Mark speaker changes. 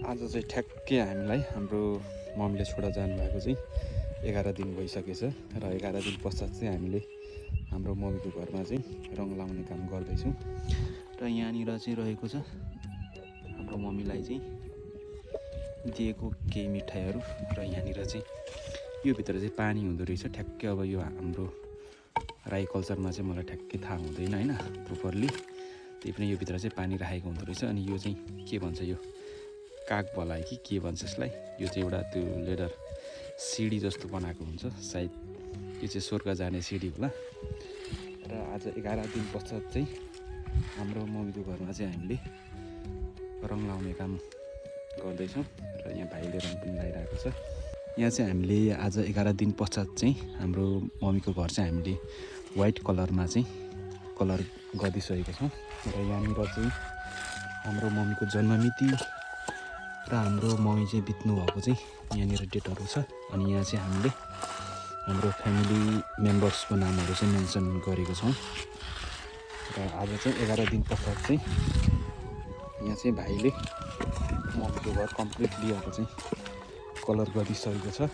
Speaker 1: आज चाहिँ ठ्याक्कै हामीलाई हाम्रो मम्मीले छोडा जानुभएको चाहिँ 11 दिन भइसकेछ र 11 दिन पश्चात चाहिँ हामीले हाम्रो मम्मीको घरमा चाहिँ रङ लाउने काम गर्दैछौँ र यहाँनिर चाहिँ रहेको छ हाम्रो मम्मीलाई चाहिँ दिएको केही मिठाईहरू र यहाँनिर चाहिँ यो भित्र चाहिँ पानी हुँदो रहेछ ठ्याक्कै। अब यो हाम्रो राई कल्चरमा चाहिँ मलाई ठ्याक्कै थाहा हुँदैन हैन प्रोपरली, त्यही पनि यो भित्र चाहिँ पानी राखेको हुँदो रहेछ। अनि यो चाहिँ के भन्छ, यो काग भलाइ कि के भन्छ यसलाई, यो चाहिँ एउटा त्यो लेदर सिडी जस्तो बनाएको हुन्छ सायद, यो चाहिँ स्वर्ग जाने सिडी होला। र आज 11 दिन पश्चात चाहिँ हाम्रो मम्मीको घरमा चाहिँ हामीले रङ लाउने काम गर्दैछौँ र यहाँ भाइले रङ पनि लगाइरहेको छ। यहाँ चाहिँ हामीले आज 11 दिन पश्चात चाहिँ हाम्रो मम्मीको घर चाहिँ हामीले वाइट कलरमा चाहिँ कलर गरिदिइसकेको छौँ र यहाँनिर चाहिँ हाम्रो मम्मीको जन्ममिति र हाम्रो मम्मी चाहिँ बित्नु भएको चाहिँ यहाँनिर डेटहरू छ। अनि यहाँ चाहिँ हामीले हाम्रो फ्यामिली मेम्बर्सको नामहरू चाहिँ मेन्सन गरेको छौँ र आज चाहिँ 11 दिन पश्चात चाहिँ यहाँ चाहिँ भाइले मम्मीको घर कम्प्लिटली अब चाहिँ कलर गरिसकेको छ